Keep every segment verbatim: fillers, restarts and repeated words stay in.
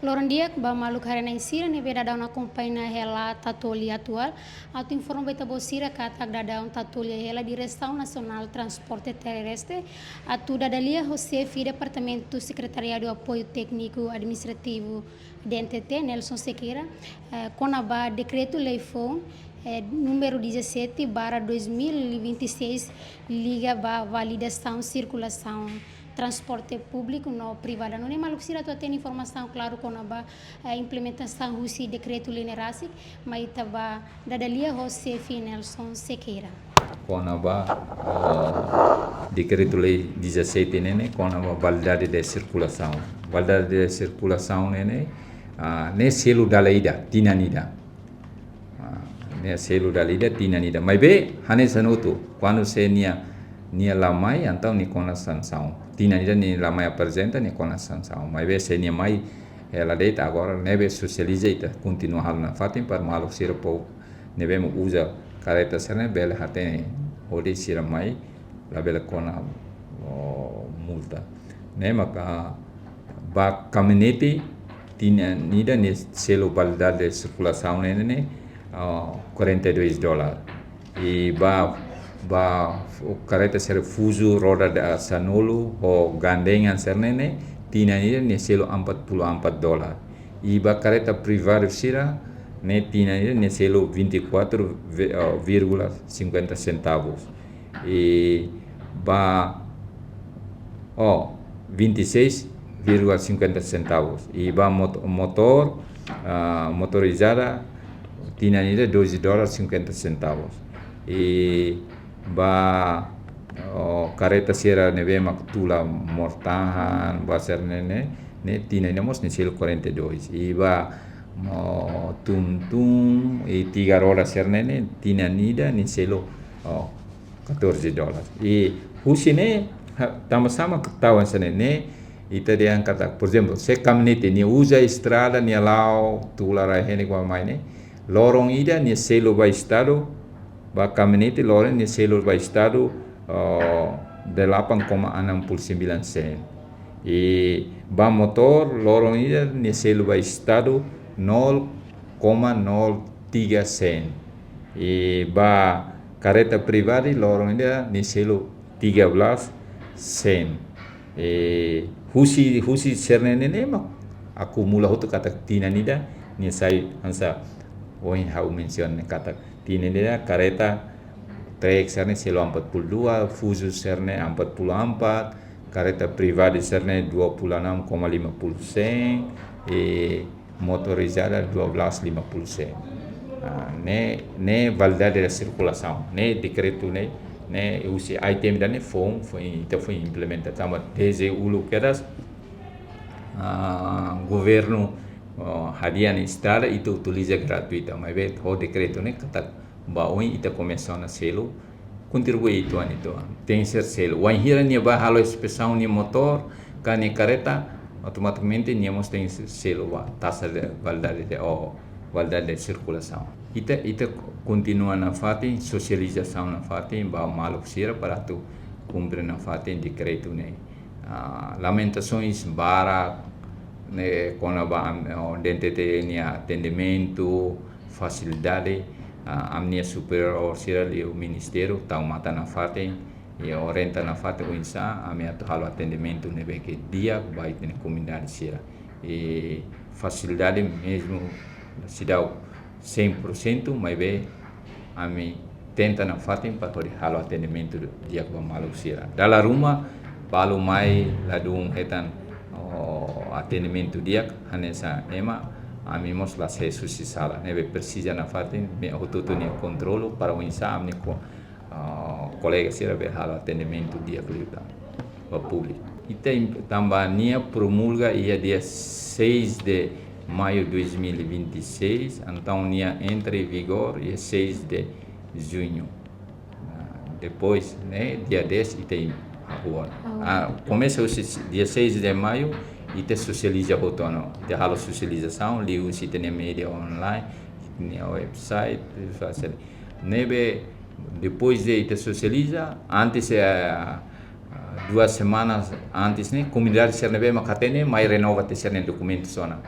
Loron di'ak ba maluk haree-na'in sira ne'ebé daudaun akompaña hela Tatoli Atuál. Atu informa ba ita-boot sira katak daudaun Tatoli hela Diresaun Nasionál Transporte Terrestre atu dada lia ho xefe Departamentu Sekretariadu Apoiu Tékniku Administrativu, D N T T, Nelson Sequeira, eh, kona-ba dekretu-lei foun, eh, númeru dezassete barra dois mil e vinte e seis, liga ba validasaun sirkulasaun transporte públiku no privada. Nune'e maluk sira atu hatene informasaun klaru kona-ba, eh, implementasaun husi dekretu-lei ne'e rasik, mai ita bá dada lia ho xefe Nelson Sequeira. Kona-ba, eh, dekretu-lei dezassete ne'e ne'e, kona-ba validade de sirkulasaun. Validade de sirkulasaun ne'e ne'e, ah, ne'e selu dala ida, tinan ida. Ah, ne'e selu dala ida, tinan ida. Maibé, hanesan hotu, kuandu se nia, nia la mai, entaun nia kona sansaun. Tinan ida nia la mai aprezenta, nia kona sansaun. Maibé, se nia mai, hela de'it, agora ne'ebé sosializa ita kontinua halo nafatin para maluk sira, povu ne'ebé mak uza kareta sira-ne'e bele hatene hodi sira mai, labele kona, oh, multa. Ne'e maka ba kamionete tinan ida nia selu validade de sirkulasaun ne'e ne'e, oh, quarenta e dois dólar. I ba, ba kareta sira Fuso roda sanulu ho gandengan sira-ne'e ne'e, tinan ida nia selu empat puluh empat dólar. I ba kareta privadu sira-ne'e, tinan ida nia selu vinte e quatro ve-, oh, vírgula cinquenta centavos. I ba, oh, vinte e seis vírgula cinquenta centavos. I ba mot-, motór, ah, motorizada, tinan ida doze dólar cinquenta centavos. I ba, oh, kareta sira ne'ebé mak tula mortahan, ba sira-ne'e ne'e, ne'e tinan ida mós nia selu quarenta e dois. I ba, oh, tum-tum, i tiga roda sira-ne'e ne'e, tinan ida nia selu, oh, catorze dólares. I husi ne'e, ha, tanba sá mak tau hanesan ne'e, ita dehan katak, por ezemplu, se kamionete nia uza estrada, nia la'o, tula rai-henek bá-mai ne'e, loron ida nia selu ba estadu, ba kamionete loron nia selu ba estadu, oh, delapan koma enam puluh sembilan sen. I ba motór loron ida nia selu ba estadu nol koma nol tiga sen. I ba kareta privadu loron ida nia selu tiga belas sen. I husi, husi sira-ne'e ne'e mak akumula hotu katak tinan ida nia sai hanesan ohin ha'u mensiona ne'e katak tinan ida kareta trek sira-ne'e selu empat puluh dua, Fuso sira-ne'e empat puluh empat, kareta privadu sira-ne'e dua puluh enam koma lima puluh sen, i motorizada dua belas lima puluh sen. Ah, ne'e, ne'e validade de sirkulasaun, ne'e dekretu ne'e, ne'e husi item ida-ne'e foun, foin, entaun foin implementa tanba dezde uluk kedas, ah, governu, oh, hadi'a ona estrada ita utiliza gratuita, maibé ho dekretu ne'e katak ba oin ita komesa ona selu, kontribui uitoan, uitoan. Tenke ser selu. Wainhira nia bá halo inspesaun nia motór, ka nia kareta, automatikamente nia mós tenke selu ba taxa de validade de, oh, validade de sirkulasaun. Ita, ita kontinua nafatin, sosializasaun nafatin ba maluk sira para atu kumpre nafatin dekretu ne'e. Ah, lamentasoens barak ne'e kona-ba, oh, D N T T nia atendimentu, fasilidade, ah, ami-nia superiór sira liu ministériu tau matan nafatin, i orienta nafatin oinsá ami atu halo atendimentu ne'ebé ke di'ak ba ita-nia komunidade sira. I fasilidade mezmu seidauk cem por cento, maibé ami tenta nafatin para hodi halo atendimentu di'ak ba maluk sira. Dala ruma balu mai ladún hetan, oh, atendimentu di'ak, hanesan ema, ami mós la ses husi sala. Ne'ebé presiza nafatin, ami hotu-hotu nia kontrolu para oinsá ami-nia ko-, ah, kolega sira bele halo atendimentu di'ak liután ba públiku. Ita im-, tanba nia promulga iha dia seis de maio dois mil e vinte e seis, entaun nia entra em vigor iha seis de junho. Ah, depois, ne'e, dia dez ita im-, rua. Ah, komesa husi dia seis de maio, ita sosializa hotu ona. Ita halo sosializasaun liuhusi ita-nia média online, ita-nia website, fasil. Ne'ebé, depois de ita sosializa, antes, eh, ah, duas semanas antes ne'e, komunidade sira ne'ebé mak hatene, mai renova tiha sira-nia dokumentus ona.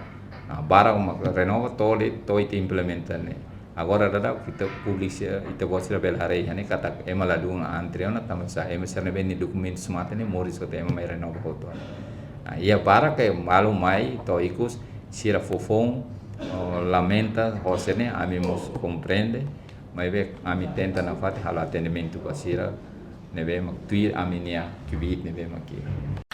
Barak mak renova to'o de'it, to'o ita implementa ne'e. Agora daudaun ita públiku sira, ita-boot sira bele haree iha ne'e katak ema ladún antre ona, tanba sá, ema sira ne'ebé nia dokumentus mate ne'e moris hotu, ema mai renova hotu ona. Iha barak ke malu mai to'o ikus sira foufoun, oh, lamenta, hosi ne'e ami mós komprende, maibé ami tenta nafatin halo atendimentu ba sira ne'ebé mak tuir ami-nia kbiit ne'ebé mak iha.